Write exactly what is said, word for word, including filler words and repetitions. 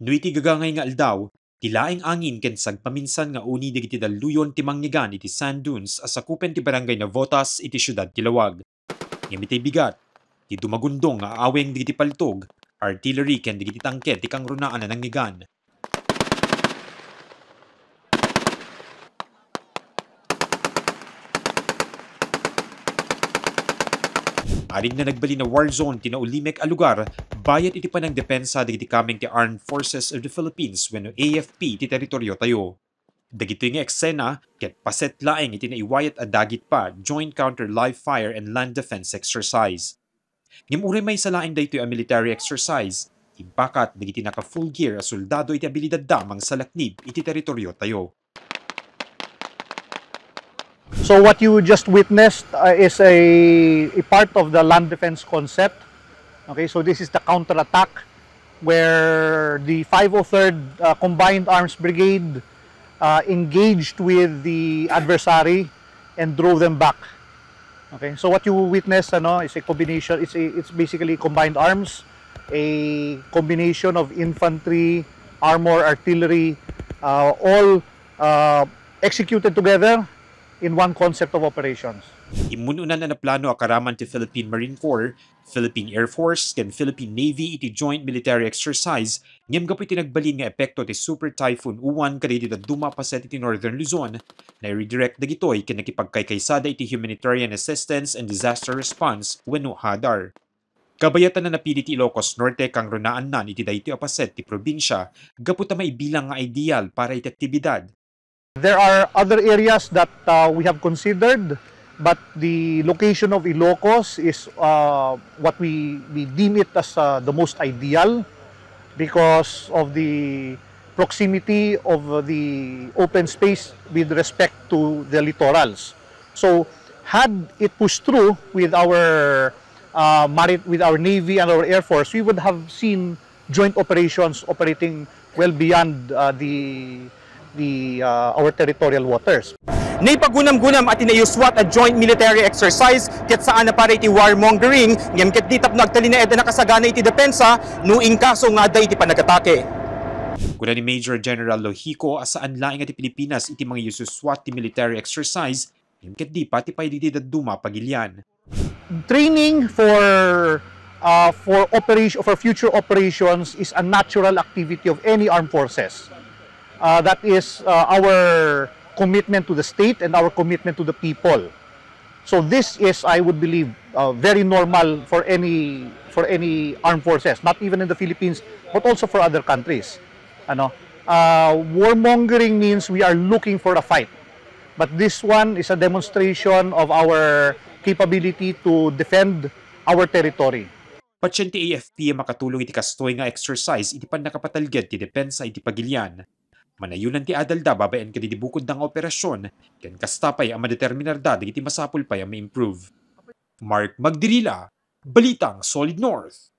No iti gagangay nga aldaw, ti laeng angin ken sagpaminsan nga uni dagiti dalluyon ti mangngegan iti sand dunes a sakupen ti Barangay Navotas iti siudad ti Laoag. Ngem itay bigat, ti dumagundong nga aaweng dagiti paltog, artillery ken dagiti tangke ti kangrunaan a nangngegan. Arid nga nagbalin a war zone ti naulimek a lugar bayat iti panangdepensa dagiti kameng ti Armed Forces of the Philippines wenno A F P ti teritoriotayo. Dagitoy nga eksena ket paset laeng iti naiwayat a Dagitpa Joint Counter Live Fire and Land Defense Exercise. Ngem uray maysa laeng daytoy a military exercise, impakat dagiti naka-full gear a soldado iti abilidadda a mangsalaknib iti teritoriotayo. So what you just witnessed uh, is a, a part of the land defense concept. Okay, so this is the counterattack where the five oh third uh, Combined Arms Brigade uh, engaged with the adversary and drove them back. Okay, so what you witness ano, is a combination, it's, a, it's basically combined arms, a combination of infantry, armor, artillery, uh, all uh, executed together in one concept of operations. Immun-unan a naplano a karaman ti Philippine Marine Corps, Philippine Air Force, ken Philippine Navy iti joint military exercise ngem gapu iti nagbalin nga epekto ti Super Typhoon Uwan kadagiti dadduma a paset iti Northern Luzon, nai-redirect dagitoy ken nakipagkaykaysada iti humanitarian assistance and disaster response wenno HADAR. Kabayatan a napili ti Ilocos Norte kangrunaan iti daytoy a paset ti probinsia gapu ta maibilang nga ideal para iti aktibidad. There are other areas that uh, we have considered, but the location of Ilocos is uh, what we, we deem it as uh, the most ideal because of the proximity of the open space with respect to the littorals. So, had it pushed through with our uh, marit with our navy and our air force, we would have seen joint operations operating well beyond uh, the the uh, our territorial waters. Naipagunamgunam a tinayuswat a joint military exercise ket saan a para iti warmongering ngem ket di tapno agtalinaed a nakasagana iti depensa no inkaso nga adda iti panag-atake. Kuna ni Major General Lohico a saan laeng a ti Pilipinas iti mangiususwat ti military exercise ngem ket di pati pay dagiti dadduma a pagilian. Training for uh, for operation for future operations is a natural activity of any armed forces. Uh, that is uh, our commitment to the state and our commitment to the people. So this is, I would believe, uh, very normal for any for any armed forces, not even in the Philippines, but also for other countries. Ano, uh, warmongering means we are looking for a fight. But this one is a demonstration of our capability to defend our territory. Patien ti A F P a makatulong iti kastoy nga exercise iti pannakapatalged ti depensa iti pagilian. Manayonan ti adalda babaen kadagiti bukodda nga operasyon ken kasta pay a madeterminarda dagiti masapul pay a ma-improve. Mark Magdirila, Balitang Solid North.